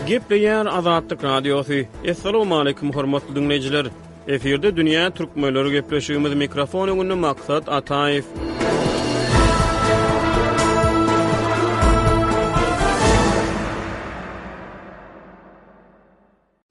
Gepleýär Azatlyk Radiosy. Assalamualaikum hormatly diňleýjiler. Efirde dünýä türkmenleri gepleşigimiz mikrofon öňünde Maksat Ataýew.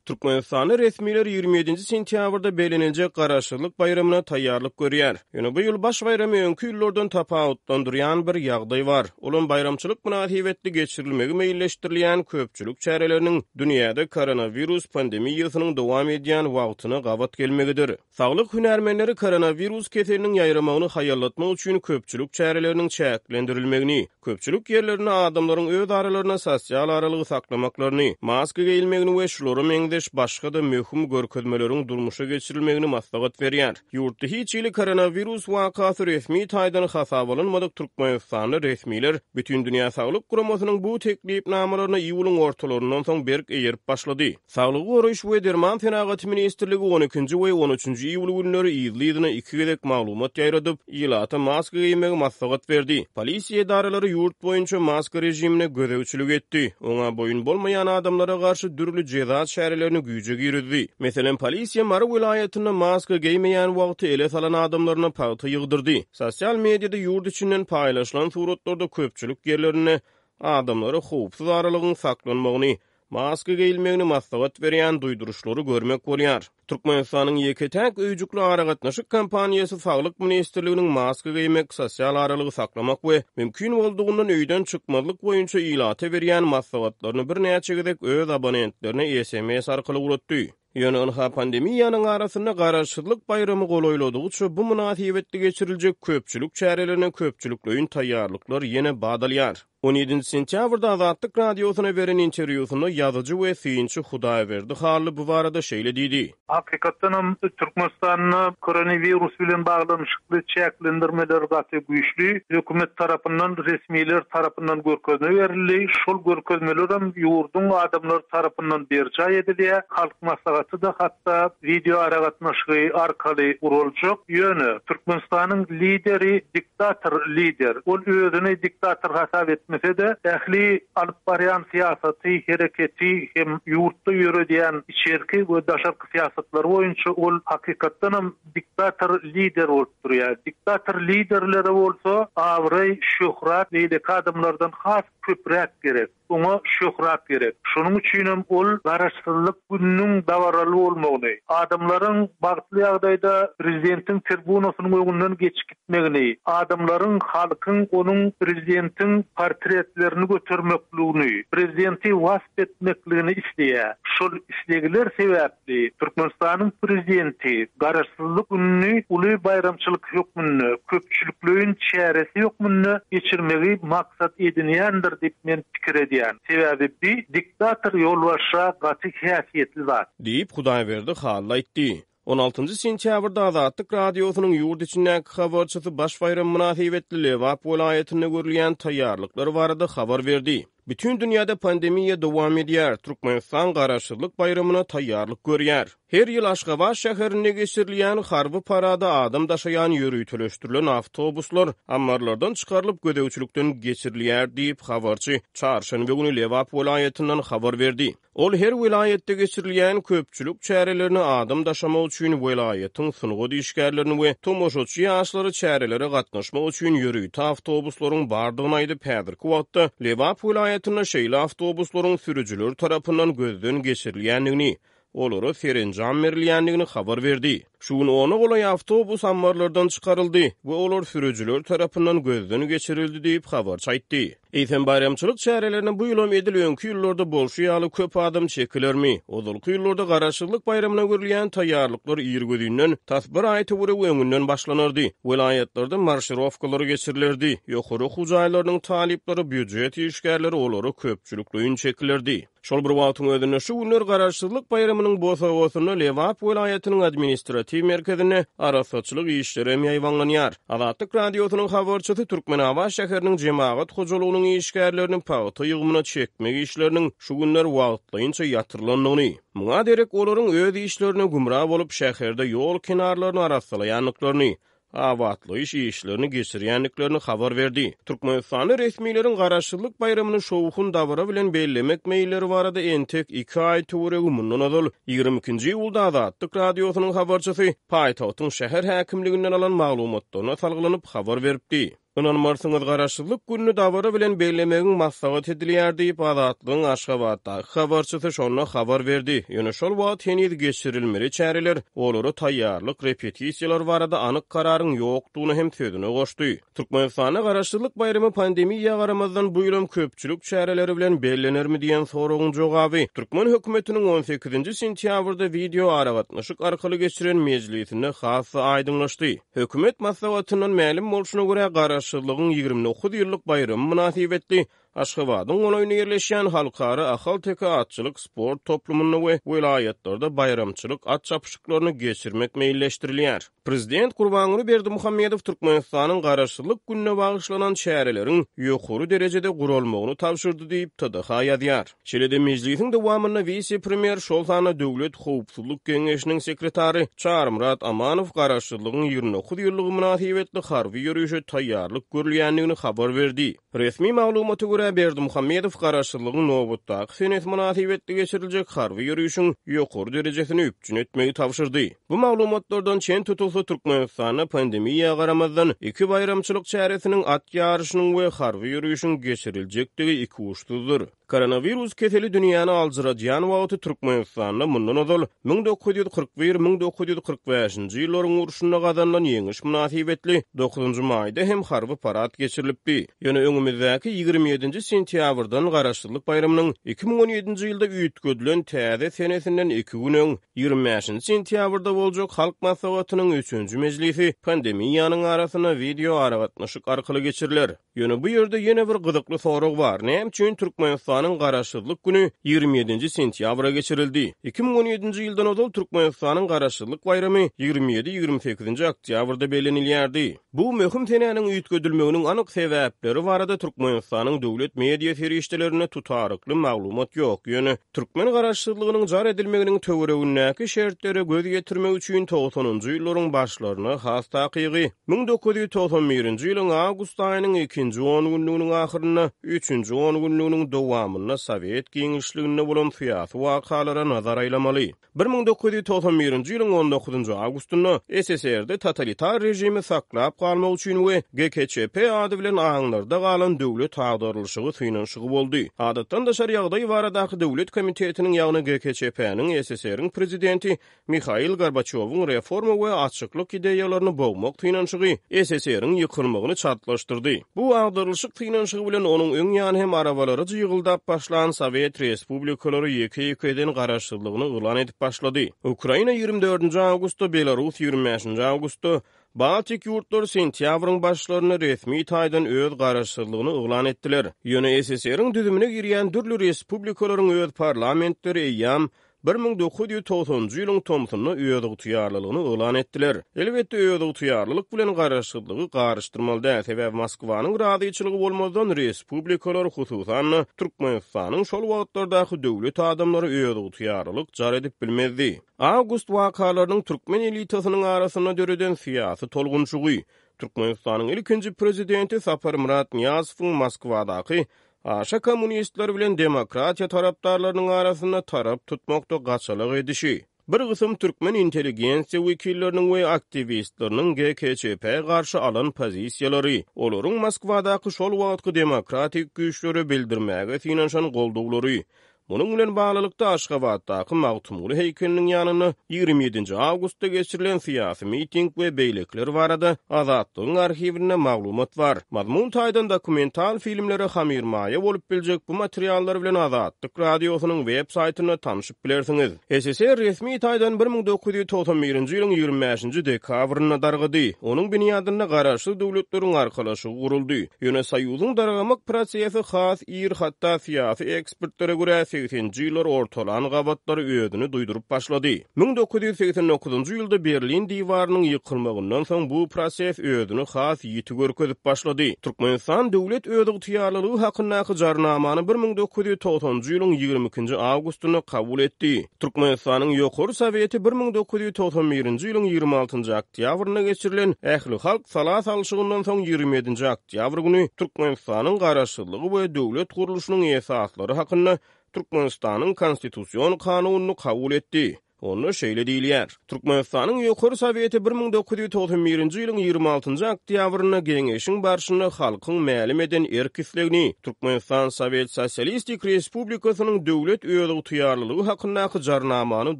Türkmenistanda resmiler 27-nji sentýabrda belleniljek Garaşsyzlyk baýramyna taýýarlyk görýär. Ýöne bu ýyl baş baýramy öňki ýyllardan tapawutlandyrýan bir ýagdaý bar. Olam baýramçylyk mynasybetli geçirilmegi meýilleşdirilýän köpçülik çäreleriniň dünýäde koronawirus pandemiýasynyň dowam edýän wagtyna gabat gelmegidir. Saglyk hünärmenleri koronawirus keseliniň ýaýramagyny haýallatmak üçin köpçülik çäreleriniň çäklendirilmegini, köpçülik ýerlerinde adamlaryň öz aralarynda sosial aralygy saklamaklaryny, maska geýilmegini we şulara meňzeş başga-da möhüm görkezmeleriň durmuşa geçirilmegini maslahat berýär. Ýurtda hiç hili koronawirus wakasy resmi taýdan hasaba alynmadyk Türkmenistanda resmiler Bütindünýä Saglyk Guramasynyň bu teklipnamalaryna iýulyň ortalaryndan soň berk eýerip başlady. Saglygy goraýyş we derman senagaty ministrligi on ikinji we on üçünji iýul günleri yzly-yzyna iki gezek maglumat ýaýradyp, ilata maska geýmegi maslahat berdi. Polisiýa edaralary ýurt boýunça maska režimine gözegçilik etdi, oňa boýun bolmaýan adamlara garşy dürli jeza çärelerini güýje girizdi. Meselem, polisiýa Mary welaýatynda maska geýmeýän wagty ele salan adamlaryna pagta ýygdyrdy. Sosial mediada ýurt içinden paýlaşylan suratlarda köpçülik ýerlerinde adamlara howpsuz aralygyň saklanmagyny, Maska geýilmegini maslahat berýän duýduryşlary görmek bolýar. Türkmenistanyň ýeke-täk öýjükli aragatnaşyk kompaniýasy Saglyk ministrliginiň maska geýmek, sosial aralygy saklamak we mümkin boldugyndan öýden çykmazlyk boýunça ilata berýän maslahatlaryny birnäçe gezek öz abonentlerine sms arkaly ugratdy. Ýöne ynha pandemiýanyň arasynda Garaşsyzlyk baýramy golaýladygyça bu mynasybetli geçiriljek köpçülik çärelerine köpçülikleýin taýýarlyklar ýene bat alýar. On ýedinji sentýabrda Azatlyk Radiosyna beren interwýusynda ýazyjy we synçy Hudaýberdi Hally bu barada şeýle diýdi. Hakykatdanam, Türkmenistanda koronawirus bilen baglanyşykly çäklendirmeler gaty güýçli. Hökümet tarapyndan, resmiler tarapyndan görkezme berildi. Şol görkezmelerem ýurduň adamlary tarapyndan berjaý edilýär. Halk Maslahaty-da hatda wideoaragatnaşygy arkaly guraljak. Ýöne Türkmenistanyň lideri Diktator lider. Ol özüni diktator hasap etmese-de, ähli alyp barýan syýasaty, hereketi hem ýurtda ýöredýän içerki we daşarky syýasatlary boýunça ol hakykatdanam diktator lider bolup durýar. Diktator liderlere bolsa abraý, şöhrat beýleki adamlardan has köpräk gerek. Oňa şöhrat gerek. Şonuň üçinem ol Garaşsyzlyk gününiň dabaraly bolmagyny, adamlaryň bagtly ýagdaýda prezidentiň tribunasynyň öňünden geçip gitmegini, adamlaryň, halkyň onuň prezidentiň portretlerini götermekligini, prezidenti wasp etmekligini isleýär. Şol islegler sebäpli, Türkmenistanyň Prezidenti Garaşsyzlyk gününi uly baýramçylyk hökmünde, köpçülikleýin çäresi hökmünde geçirmegi maksat edinýändir diýip men pikir edýän. Sebäbi bi diktator ýolbaşça gaty häsiýetli zat. Diýip, Hudaýberdi Hally aýtdy. On altynjy sentýabrda Azatlyk Radiosynyň ýurt içindäki habarçysy baş baýram mynasybetli Lebap welaýatynda görülýän taýýarlyklar barada habar berdi. Bütin dünýäde pandemiýa dowam edýär, Türkmenistan Garaşsyzlyk baýramyna taýýarlyk görýär. Her ýyl Aşgabat şäherinde geçirilýän harby parada adam daşaýan ýöriteleşdirilen awtobuslar ammarlardan çykarylyp gözegçilikden geçirilýär diýip, habarçy çarşenbe güni Lebap welaýatyndan habar berdi. Ol her welaýatda geçirilýän köpçülik çärelerine adam daşamak üçin welaýatyň sungat işgärlerini we tomaşaçy ýaşlary çärelere gatnaşmak üçin ýörite awtobuslaryň bardygyny aýdyp, häzirki wagtda Lebap welaýatynda şeýle awtobuslaryň sürüjileri tarapyndan gözden geçirilýändigini, olara serenjam berilýändigini habar berdi. Şu gün ona golaý awtobus ammarlardan çykaryldy we olar sürüjiler tarapyndan gözden geçirildi diýip, habarçy aýtdy. Eýsem, baýramçylyk çärelerine bu ýylam edil öňki ýyllarda bolşy ýaly köp adam çekilermi? Ozalky ýyllarda Garaşsyzlyk baýramyna görülýän taýýarlyklar irgözinden, tas bir aý töweregi öňünden başlanardy. Welaýatlarda marşirowkalar geçirilerdi, ýokary okuw jaýlarynyň talyplary, býujet işgärleri olara köpçülikleýin çekilerdi. Şol bir wagtyň özünde, şu günler Garaşsyzlyk baýramynyň bosagasynda Lebap welaýatynyň administratiw merkezinde arassaçylyk işleri hem ýaýbaňlanýar. Azatlyk Radiosynyň habarçysy Türkmenabat şäheriniň jemagat hojalygynyň işgärlerini pagta ýygymyna çekmek işleriniň şu günler wagtlaýynça ýatyrylandygyny, muňa derek olaryň öz işlerine gümra bolup, şäherde ýol kenarlaryny arassalaýandyklaryny. Abatlaýyş işlerini geçirýändiklerini habar berdi. Türkmenistanda resmileriň Garaşsyzlyk baýramyny şowhun-dabara bilen bellemek meýilleri barada entek iki aý töweregi mundan ozal, 22-nji iýulda Azatlyk Radiosynyň habarçysy paýtagtyň şäher häkimliginden alan maglumatlaryna salgylanyp habar beripdi. Ynanmarsyňyz, Garaşsyzlyk gününi dabara bilen bellemegiň maslahat edilýär diýip, Azatlygyň Aşgabatdaky habarçysy şonda habar berdi. Ýöne şol wagt heniz geçirilmeli çäreler, olara taýýarlyk, repetisiýalar barada anyk kararyň ýokdugyny hem sözüne goşdy. Türkmenistanda Garaşsyzlyk baýramy pandemiýa garamazdan bu ýylam köpçülik çäreleri bilen bellenermi diýen soragyň jogaby türkmen hökümetiniň on sekizinji sentýabrda wideo aragatnaşyk arkaly geçiren mejlisinde has-da aýdyňlaşdy. Hökümet maslahatyndan mälim bolşuna görä, Garaşsyzlygyň 29 ýyllyk baýramy mynasybetli Aşgabadyň golaýynda ýerleşýän Halkara ahalteke atçylyk sport toplumynda we welaýatlarda baýramçylyk at çapyşyklaryny geçirmek meýilleşdirilýär. Prezident Gurbanguly Berdimuhamedow Türkmenistanyň Garaşsyzlyk gününe bagyşlanan çäreleriň ýokary derejede guralmagyny tabşyrdy diýip, TDH ýazýar. Şeýle-de mejlisiň dowamynda wise-premýer, şol sanda Döwlet howpsuzlyk geňeşiniň sekretary Çarymyrat Amanow Garaşsyzlygyň 29 ýyllygy mynasybetli harby ýörişe taýýarlyk görülýändigini habar berdi. Resmi maglumata görä, Berdimuhamedow Garaşsyzlygyň nobatdaky senesi mynasybetli geçiriljek harby ýörişiň ýokary derejesini üpjün etmegi tabşyrdy. Bu maglumatlardan çen tutulsa, Türkmenistanda pandemiýa garamazdan, iki baýramçylyk çäresiniň, at ýaryşynyň we harby ýörişiň geçiriljekdigi ikuçsuzdyr. Koronawirus keseli dünýäni aljyradýan wagty Türkmenistanda mundan ozal 1941, 1945-nji ýyllaryň urşunda gazanylan ýeňiş mynasybetli dokuzynjy maýda hem harby parad geçirilipdi. Ýöne öňümizdäki 27-nji sentýabrdan Garaşsyzlyk baýramynyň 2017-nji ýylda üýtgedilen täze senesinden iki gün öň, 25-nji sentýabrda boljak Halk Maslahatynyň üçünji mejlisi pandemiýanyň arasynda wideoaragatnaşyk arkaly geçiriler. Ýöne bu ýerde ýene bir gyzykly sorag bar, näme üçin Türkmenistanyň Garaşsyzlyk güni 27-nji sentýabra geçirildi? 2017-nji ýyldan ozal Türkmenistanyň Garaşsyzlyk baýramy 27-28-nji oktýabrda bellenilýärdi. Bu möhüm senäniň üýtgedilmeginiň anyk sebäpleri barada Türkmenistanyň döwlet media serişdelerinde tutarykly maglumat ýok, ýöne türkmen garaşsyzlygynyň jar edilmeginiň töweregindäki şertlere göz ýetirmek üçin togsanynjy ýyllaryň başlaryna, has takygy, 1991-nji ýylyň awgust aýynyň ikinji on günlüginiň ahyrynda, üçünji on günlüginiň dowamynda sowet giňişliginde bolan syýasy wakalara nazar aýlamaly. 1991-nji ýylyň on dokuzynjy awgustynda SSR-de totalitar režimi saklap galmak üçin we GKÇP ady bilen aňlarda galan döwlet agdarylyşygy synanyşygy boldy. Adatdan daşary ýagdaý baradaky döwlet komitetiniň ýagny GKÇP-niň SSR-iň prezidenti Mihail Gorbaçýowyň reforma we açyklyk ideýalaryny bogmak synanyşygy SSR-iň ýykylmagyny çaltlaşdyrdy. Bu agdarylyşyk synanyşygy bilen onuň öň ýany hem arabalary jygyldap başlan sowet respublikalary ýeke-ýekeden garaşsyzlygyny yglan edip başlady. Ukraina 24-nji awgustda, Belarus 25-nji awgustda, Baltik ýurtlary sentýabryň başlarynda resmi taýdan öz garaşsyzlygyny yglan etdiler. Ýöne SSR-iň düzümine girýän dürli respublikalaryň öz parlamentleri eýýäm 1990-njy ýylyň tomsunda özygtyýarlylygyny yglan etdiler. Elbetde, özygtyýarlylyk bilen garaşsyzlygy garyşdyrmaly däl, sebäbi Moskwanyň razyçylygy bolmazdan respublikalar, hususan-da, Türkmenistanyň şol wagtlardaky döwlet adamlary özygtyýarlylyk jar edip bilmezdi. Awgust wakalarynyň türkmen elitasynyň arasynda döreden syýasy tolgunşygy, Türkmenistanyň ilkinji prezidenti Saparmyrat Nyýazowyň Moskwadaky aşa kommunistler bilen demokratiýa tarapdarlarynyň arasynda tarap tutmakda gaçalak edişi, bir gysym türkmen intelligensiýa wekilleriniň we aktiwistleriniň GKÇP garşy alan pozisiýalary, olaryň Moskwadaky şol wagtky demokratik güýçlere bildirmäge synanyşan goldawlary, Munuň bilen baglylykda, Aşgabatdaky Magtymguly heýkeliniň ýanynda 27-nji awgustda geçirilen syýasy miting we beýlekiler barada Azatlygyň arhiwinde maglumat bar. Mazmun taýdan dokumental filmlere hamyrmaýa bolup biljek bu materiallar bilen Azatlyk Radiosynyň web saýtynda tanşyp bilersiňiz. SSR resmi taýdan 1991-nji ýylyň 25-nji dekabrynda dargady. Onuň binýadynda Garaşsyz Döwletleriň Arkalaşygy guruldy. Ýöne Soýuzyň dargamak prosesi has ir, hatda syýasy ekspertlere görä. segseninji ýyllar ortalan gabatlary özüni duýduryp başlady. 1989-njy ýylda Berlin diwarynyň ýykylmagyndan soň bu proses özüni has ýiti görkezip başlady. Türkmenistan döwlet özygtyýarlylygy hakyndaky Jarnamany 1990-njy ýylyň 22-nji awgustynda kabul etdi. Türkmenistanyň Ýokary Soweti 1991-nji ýylyň 26-njy oktýabrynda geçirilen ählihalk sala salşygyndan soň 27-nji oktýabr güni Türkmenistanyň Garaşsyzlygy we döwlet gurluşynyň esaslary hakynda Türkmenistanyň Konstitusion kanunyny kabul etdi. Onda şeýle diýilýär, Türkmenistanyň Ýokary Soweti 1991-nji ýylyň 26-njy oktýabrynda Geňeşiň barşynda halkyň mälim eden erk-islegini, Türkmenistan Sowet Sosialistik Respublikasynyň döwlet özygtyýarlylygy hakyndaky Jarnamany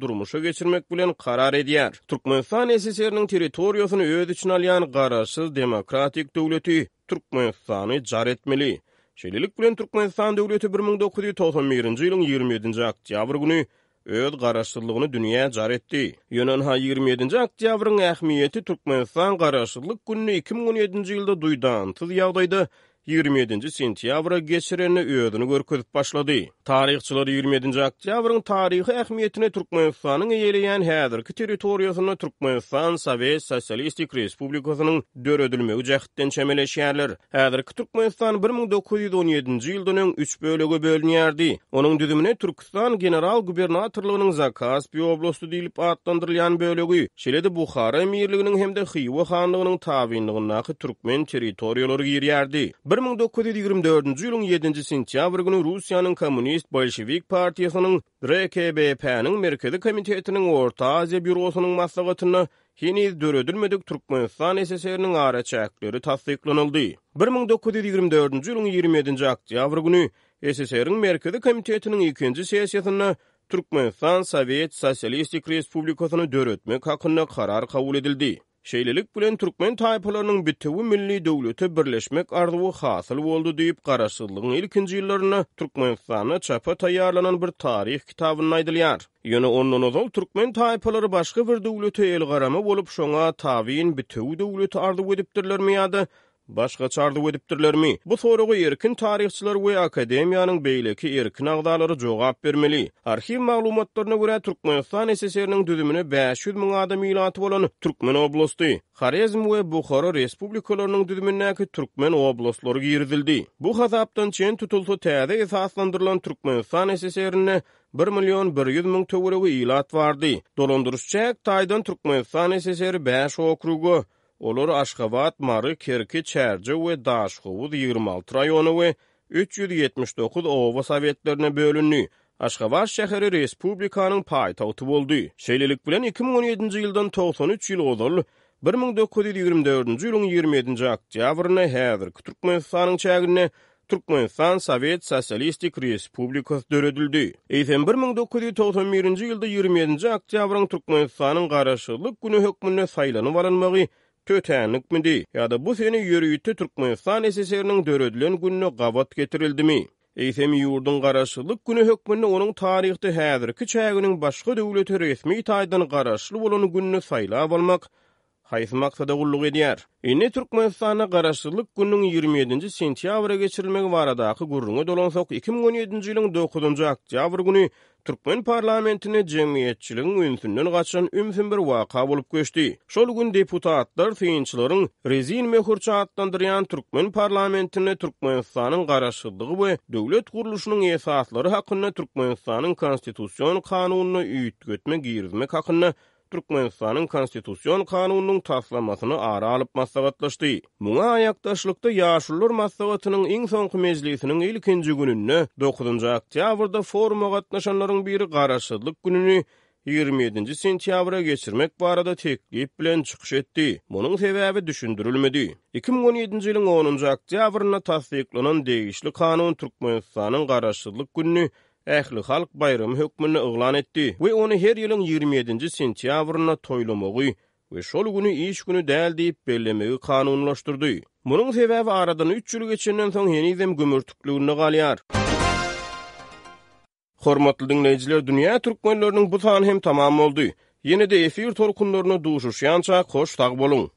durmuşa geçirmek bilen karar edýär. Türkmenistan SSR-niň territoriýasyny öz içine alýan garaşsyz demokratik döwleti Türkmenistany jar etmeli. Şeýlelik bilen, Türkmenistan döwleti 1991-nji ýylyň 27-nji oktýabr güni öz garaşsyzlygyny dünýä jar etdi. Ýöne ynha 27-nji oktýabryň ähmiýeti Türkmenistan Garaşsyzlyk gününi 2017-nji ýylda duýdansyz ýagdaýda 27-nji sentýabra geçirende özüni görkezip başlady. Taryhçylar 27-nji oktýabryň taryhy ähmiýetine Türkmenistanyň eýeleýän häzirki territoriýasynda Türkmenistan Sowet Sosialistik Respublikasynyň döredilmegi jähtden çemeleşýärler. Häzirki Türkmenistan 1917-nji ýyldan öň üç bölege bölünýärdi. Onuň düzümine Türküstan general-gubernatorlygynyň Zakaspi oblasty diýlip atlandyrylýan bölegi, şeýle-de Buhara emirliginiň hem-de Hywa hanlygynyň tabynlygyndaky türkmen territoriýalary girýärdi. 1924-nji ýylyň ýedinji sentýabr güni Russiýanyň Kommunist-bolşewik partiýasynyň RKBP-niň Merkezi komitetiniň Orta Aziýa býurosynyň maslahatynda Heniz döredilmedik Türkmenistan SSR-niň araçäkleri tassyklanyldy. 1924-nji ýylyň 27-nji oktýabr güni SSR-iň Merkezi Komitetiniň ikinji sessiýasynda Türkmenistan Sowet Sosialistik Respublikasyny döretmek hakynda karar kabul edildi. Şeýlelik bilen, türkmen taýpalarynyň bitewi milli döwlete birleşmek arzuwy hasyl boldy diýip, garaşsyzlygyň ilkinji ýyllarynda Türkmenistanda çapa taýýarlanan bir taryh kitabynda aýdylýar. Ýöne ondan ozal türkmen taýpalary başga bir döwlete elgarama bolup, şoňa tabyn bitewi döwleti arzuw edipdirlermi ýa-da başgaça arzuw edipdirlermi? Bu soraga erkin taryhçylar we akademiýanyň beýleki erkin agzalary jogap bermeli. Arhiw maglumatlaryna görä, Türkmenistan SSR-niň düzümine 500 müň adam ilaty bolan Türkmen oblasty, Horezm we Buhara respublikalarynyň düzümindäki türkmen oblastlary girizildi. Bu hasapdan çen tutulsa, täze esaslandyrylan Türkmenistan SSR-nde Bir million 100 müň töweregi ilat bardy. Dolandyryş-çäk taýdan Türkmenistan SSR bäş okruga, olar Aşgabat, Mary, Kerki, Çärjew we Daşhowuz 26 raýona we 379 oba sowetlerine bölündi. Aşgabat şäheri respublikanyň paýtagty boldy. Şeýlelik bilen, 2017-nji ýyldan 93 ýyl ozal, 1924-nji ýylyň 27-nji oktýabrynda häzirki Türkmenistanyň çäginde Türkmenistan Sowet Sosialistik Respublikasy döredildi. Eýsem, 1991-nji ýylda 27-nji oktýabryň Türkmenistanyň Garaşsyzlyk güni hökmünde saýlanyp alynmagy tötänlikmidi ýa-da bu sene ýörite Türkmenistan SSR-niň döredilen gününe gabat getirildimi? Eýsem, ýurduň Garaşsyzlyk güni hökmünde onuň taryhda häzirki çäginiň başga döwlete resmi taýdan garaşly bolan gününi saýlap almak haýsy maksada gulluk edýär? Indi Türkmenistanda Garaşsyzlyk gününiň 27-nji sentýabra geçirilmegi baradaky gürrüňe dolansak, 2017-nji ýylyň dokuzynjy oktýabr güni türkmen parlamentinde jemgyýetçiligiň ünsünden gaçan ümsüm bir waka bolup geçdi. Şol gün deputatlar synçylaryň rezin möhürçi atlandyrýan türkmen parlamentinde Türkmenistanyň Garaşsyzlygy we döwlet gurluşynyň esaslary hakynda Türkmenistanyň Konstitusion kanunyna üýtgetme girizmek hakynda Türkmenistanyň Konstitusion kanunynyň taslamasyny ara alyp maslahatlaşdy. Muňa aýakdaşlykda Ýaşulular maslahatynyň iň soňky mejlisiniň ilkinji gününde, dokuzynjy oktýabrda foruma gatnaşanlaryň biri Garaşsyzlyk gününi 27-nji sentýabra geçirmek barada teklip bilen çykyş etdi. Munuň sebäbi düşündirilmedi. 2017-nji ýylyň onunjy oktýabrynda tassyklanan degişli kanun Türkmenistanyň Garaşsyzlyk gününi ählihalk baýramy hökmünde yglan etdi we ony her ýylyň 27-nji sentýabrynda toýlamagy we şol güni iş güni däl diýip bellemegi kanunylaşdyrdy. Munuň sebäbi aradan üç ýyl geçenden soň henizem gümürtikliginde galýar. Hormatly diňleýjiler, Dünýä türkmenleriniň bu sany hem tamam boldy. Ýene-de efir tolkunlarynda duşuşýançak hoş sag boluň!